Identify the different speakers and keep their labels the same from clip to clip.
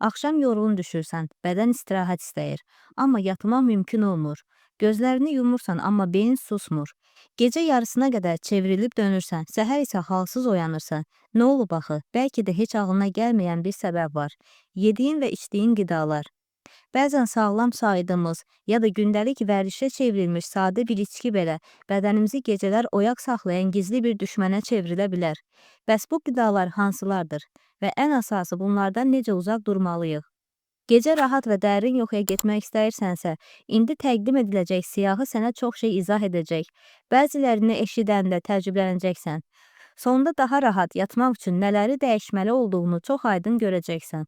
Speaker 1: Axşam yorğun düşürsən, bədən istirahət istəyir, amma yatmaq mümkün olmur. Gözlərini yumursan, amma beyin susmur. Gecə yarısına qədər çevrilib dönürsən, səhər isə halsız oyanırsan. Nə olub axı? Bəlkə də heç ağlına gəlməyən bir səbəb var. Yediyin və içdiyin qidalar. Bəzən sağlam saydığımız ya da gündəlik vərdişə çevrilmiş sadə bir içki belə bədənimizi gecələr oyaq saxlayan gizli bir düşmənə çevrilə bilər. Bəs bu qidalar hansılardır və ən əsası bunlardan necə uzaq durmalıyıq? Gecə rahat və dərin yuxuya getmək istəyirsənsə, indi təqdim ediləcək siyahı sənə çox şey izah edəcək. Bəzilərini eşidəndə təəccüblənəcəksən. Sonda daha rahat yatmaq üçün nələri dəyişməli olduğunu çox aydın görəcəksən.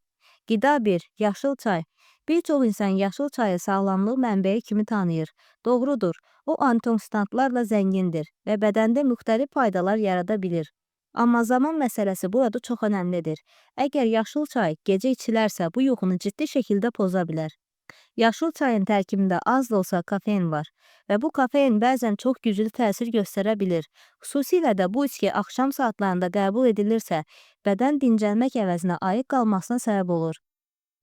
Speaker 1: Qida 1. Yaşıl çay. Bir çox insan yaşıl çayı sağlamlıq mənbəyi kimi tanıyır. Doğrudur, o antioksidantlarla zəngindir və bədəndə müxtəlif faydalar yarada bilir. Amma zaman məsələsi burada çox önəmlidir. Əgər yaşıl çay gecə içilərsə, bu yuxunu ciddi şəkildə poza bilər. Yaşıl çayın tərkibində az da olsa kofein var və bu kofein bəzən çox güclü təsir göstərə bilir. Xüsusilə də bu içki axşam saatlarında qəbul edilirsə, bədən dincəlmək əvəzinə ayıq qalmasına səbəb olur.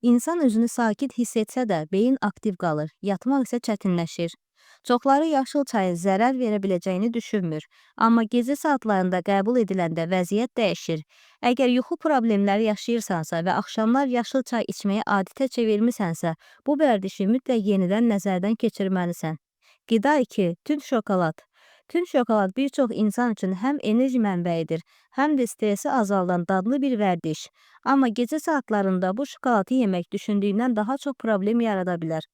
Speaker 1: İnsan özünü sakit hiss etsə də, beyin aktiv qalır, yatmaq isə çətinləşir. Çoxları yaşıl çayın zərər verə biləcəyini düşünmür, amma gecə saatlarında qəbul ediləndə vəziyyət dəyişir. Əgər yuxu problemləri yaşayırsansa və axşamlar yaşıl çay içməyi adətə çevirmisənsə, bu vərdişi mütləq yenidən nəzərdən keçirməlisən. Qida 2. Tünd şokolad. Tünd şokolad bir çox insan üçün həm enerji mənbəyidir, həm də stresi azaldan dadlı bir vərdiş. Amma gecə saatlarında bu şokoladı yemək düşündüyündən daha çox problem yarada bilər.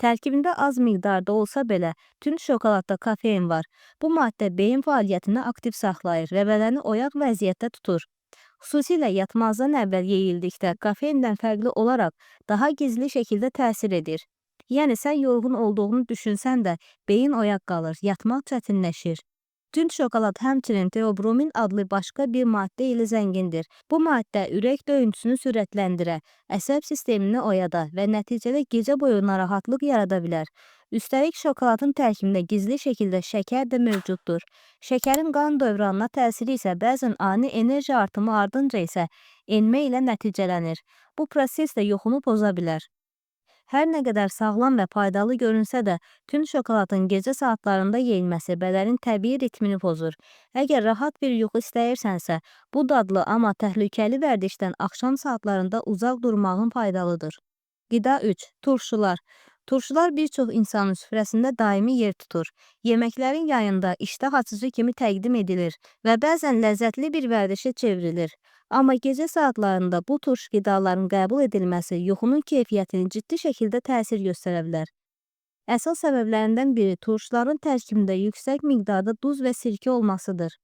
Speaker 1: Tərkibində az miqdarda olsa belə, tünd şokoladda kofein var. Bu maddə beyin fəaliyyətini aktiv saxlayır və bədəni oyaq vəziyyətdə tutur. Xüsusilə yatmazdan əvvəl yeyildikdə kofeindən fərqli olaraq daha gizli şəkildə təsir edir. Yəni sən yorğun olduğunu düşünsən də beyin oyaq qalır, yatmaq çətinləşir. Tünd şokolad həmçinin teobromin adlı başqa bir maddə ilə zəngindir. Bu maddə ürək döyüntüsünü sürətləndirə, əsəb sistemini oyada və nəticədə gecə boyu narahatlıq yarada bilər. Üstəlik şokoladın tərkibində gizli şəkildə şəkər də mövcuddur. Şəkərin qan dövranına təsiri isə bəzən ani enerji artımı ardınca isə enmə ilə nəticələnir. Bu proses də yuxunu poza bilər. Hər nə qədər sağlam və faydalı görünsə də, tünd şokoladın gecə saatlarında yeyilməsi bədənin təbii ritmini pozur. Əgər rahat bir yuxu istəyirsənsə, bu dadlı amma təhlükəli vərdişdən axşam saatlarında uzaq durmağın faydalıdır. Qida 3. Turşular. Turşular bir çox insanın süfrəsində daimi yer tutur. Yeməklərin yayında iştah açıcı kimi təqdim edilir və bəzən ləzzətli bir vərdişə çevrilir. Amma gecə saatlarında bu turş qidaların qəbul edilməsi yuxunun keyfiyyətini ciddi şəkildə təsir göstərə bilər. Əsas səbəblərindən biri turşuların tərkibində yüksək miqdarda duz və sirkə olmasıdır.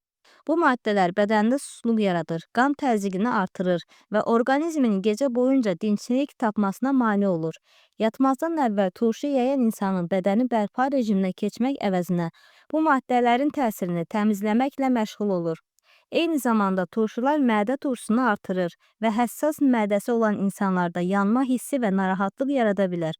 Speaker 1: Bu maddələr bədəndə susluq yaradır, qan təzyiqini artırır və orqanizmin gecə boyunca dinclik tapmasına mane olur. Yatmazdan əvvəl turşu yeyən insanın bədəni bərpa rejiminə keçmək əvəzinə bu maddələrin təsirini təmizləməklə məşğul olur. Eyni zamanda turşular mədə turşusunu artırır və həssas mədəsi olan insanlarda yanma hissi və narahatlıq yarada bilər.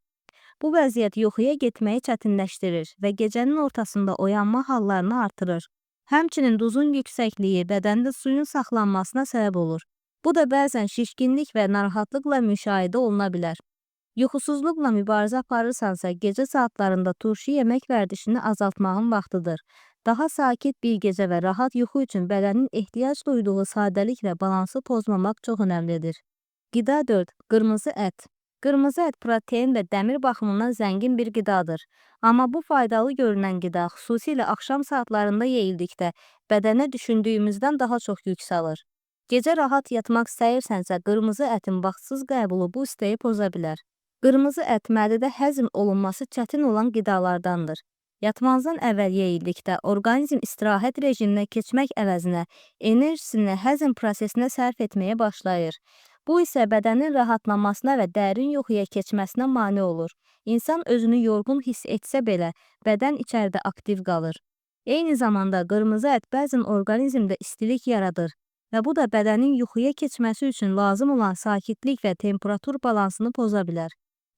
Speaker 1: Bu vəziyyət yuxuya getməyi çətinləşdirir və gecənin ortasında oyanma hallarını artırır. Həmçinin duzun yüksəkliyi bədəndə suyun saxlanmasına səbəb olur. Bu da bəzən şişkinlik və narahatlıqla müşahidə oluna bilər. Yuxusuzluqla mübarizə aparırsansa, gecə saatlarında turşu yemək vərdişini azaltmağın vaxtıdır. Daha sakit bir gecə və rahat yuxu üçün bədənin ehtiyac duyduğu sadəlik və balansı pozmamaq çox önəmlidir. Qida 4. Qırmızı ət. Qırmızı ət protein və dəmir baxımından zəngin bir qidadır. Amma bu faydalı görünən qida xüsusilə axşam saatlarında yeyildikdə bədənə düşündüyümüzdən daha çox yük salır. Gecə rahat yatmaq istəyirsənsə, qırmızı ətin vaxtsız qəbulu bu istəyi poza bilər. Qırmızı ət mədədə həzm olunması çətin olan qidalardandır. Yatmazdan əvvəl yeyildikdə orqanizm istirahət rejiminə keçmək əvəzinə enerjisini həzm prosesinə sərf etməyə başlayır. Bu isə bədənin rahatlamasına və dərin yuxuya keçməsinə mane olur. İnsan özünü yorğun hiss etsə belə, bədən içəridə aktiv qalır. Eyni zamanda qırmızı ət bəzən orqanizmdə istilik yaradır və bu da bədənin yuxuya keçməsi üçün lazım olan sakitlik və temperatur balansını poza bilər.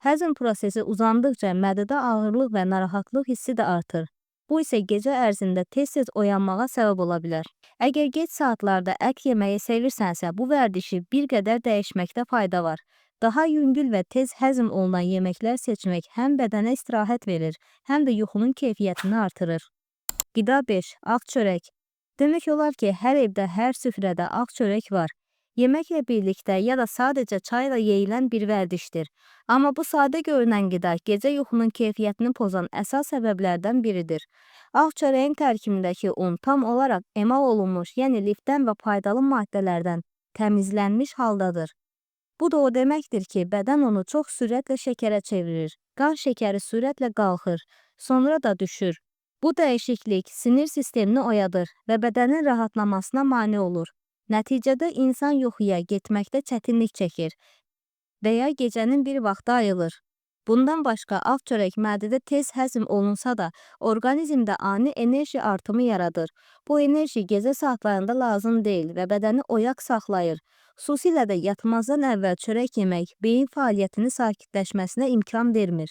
Speaker 1: Həzm prosesi uzandıqca mədədə ağırlıq və narahatlıq hissi də artır. Bu isə gecə ərzində tez-tez oyanmağa səbəb ola bilər. Əgər gec saatlarda ət yeməyi sevirsənsə, bu vərdişi bir qədər dəyişməkdə fayda var. Daha yüngül və tez həzm olunan yeməklər seçmək həm bədənə istirahət verir, həm də yuxunun keyfiyyətini artırır. Qida 5. Ağ çörək. Demək olar ki, hər evdə, hər süfrədə ağ çörək var. Yeməklə birlikdə ya da sadəcə çayla yeyilən bir vərdişdir. Amma bu sadə görünən qida gecə yuxunun keyfiyyətini pozan əsas səbəblərdən biridir. Ağ çörəyin tərkibindəki un tam olaraq emal olunmuş, yəni lifdən və faydalı maddələrdən təmizlənmiş haldadır. Bu da o deməkdir ki, bədən onu çox sürətlə şəkərə çevirir. Qan şəkəri sürətlə qalxır, sonra da düşür. Bu dəyişiklik sinir sistemini oyadır və bədənin rahatlamasına mane olur. Nəticədə insan yuxuya getməkdə çətinlik çəkir və ya gecənin bir vaxtı ayılır. Bundan başqa ağ çörək mədədə tez həzm olunsa da, orqanizmdə ani enerji artımı yaradır. Bu enerji gecə saatlarında lazım deyil və bədəni oyaq saxlayır. Xüsusilə də yatmazdan əvvəl çörək yemək beyin fəaliyyətini sakitləşməsinə imkan vermir.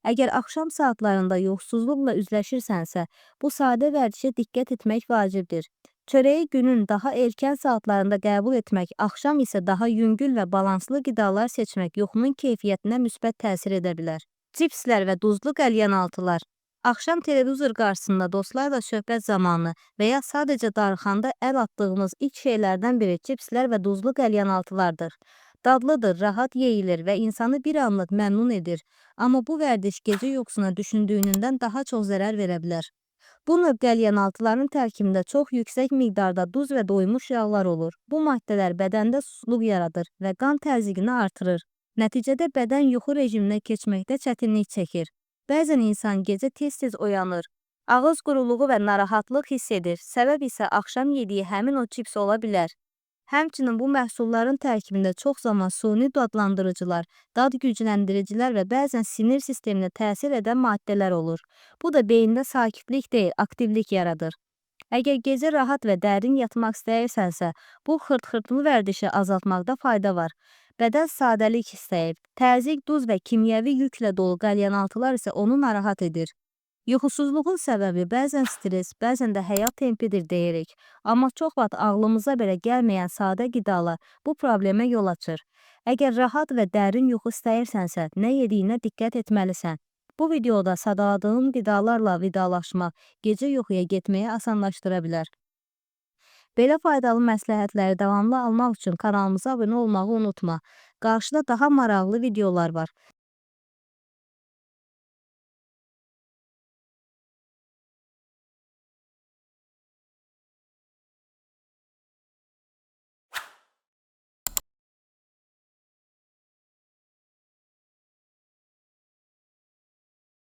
Speaker 1: Əgər axşam saatlarında yuxusuzluqla üzləşirsənsə, bu sadə vərdişə diqqət etmək vacibdir. Çörəyi günün daha erkən saatlarında qəbul etmək, axşam isə daha yüngül və balanslı qidalar seçmək yuxunun keyfiyyətinə müsbət təsir edə bilər. Cipslər və duzlu qəlyanaltılar. Axşam televizor qarşısında dostlarla söhbət zamanı və ya sadəcə darıxanda əl atdığımız ilk şeylərdən biri cipslər və duzlu qəlyanaltılardır. Dadlıdır, rahat yeyilir və insanı bir anlıq məmnun edir. Amma bu vərdiş gecə yuxusuna düşündüyündən daha çox zərər verə bilər. Bu növ qəlyanaltıların tərkibində çox yüksək miqdarda duz və doymuş yağlar olur. Bu maddələr bədəndə susuzluq yaradır və qan təzyiqini artırır. Nəticədə bədən yuxu rejiminə keçməkdə çətinlik çəkir. Bəzən insan gecə tez-tez oyanır, ağız quruluğu və narahatlıq hiss edir. Səbəb isə axşam yediyi həmin o çips ola bilər. Həmçinin bu məhsulların tərkibində çox zaman suni dadlandırıcılar, dad gücləndiricilər və bəzən sinir sisteminə təsir edən maddələr olur. Bu da beyində sakitlik deyil, aktivlik yaradır. Əgər gecə rahat və dərin yatmaq istəyirsənsə, bu xırt-xırtlı vərdişi azaltmaqda fayda var. Bədən sadəlik istəyir. Təzyiq, duz və kimyəvi yüklə dolu qəlyanaltılar isə onu narahat edir. Yuxusuzluğun səbəbi bəzən stres, bəzən də həyat tempidir deyirik. Amma çox vaxt ağlımıza belə gəlməyən sadə qidalar bu problemə yol açır. Əgər rahat və dərin yuxu istəyirsənsə, nə yediyinə diqqət etməlisən. Bu videoda sadaladığım qidalarla vidalaşmaq gecə yuxuya getməyi asanlaşdıra bilər. Belə faydalı məsləhətləri davamlı almaq üçün kanalımıza abunə olmağı unutma. Qarşıda daha maraqlı videolar var.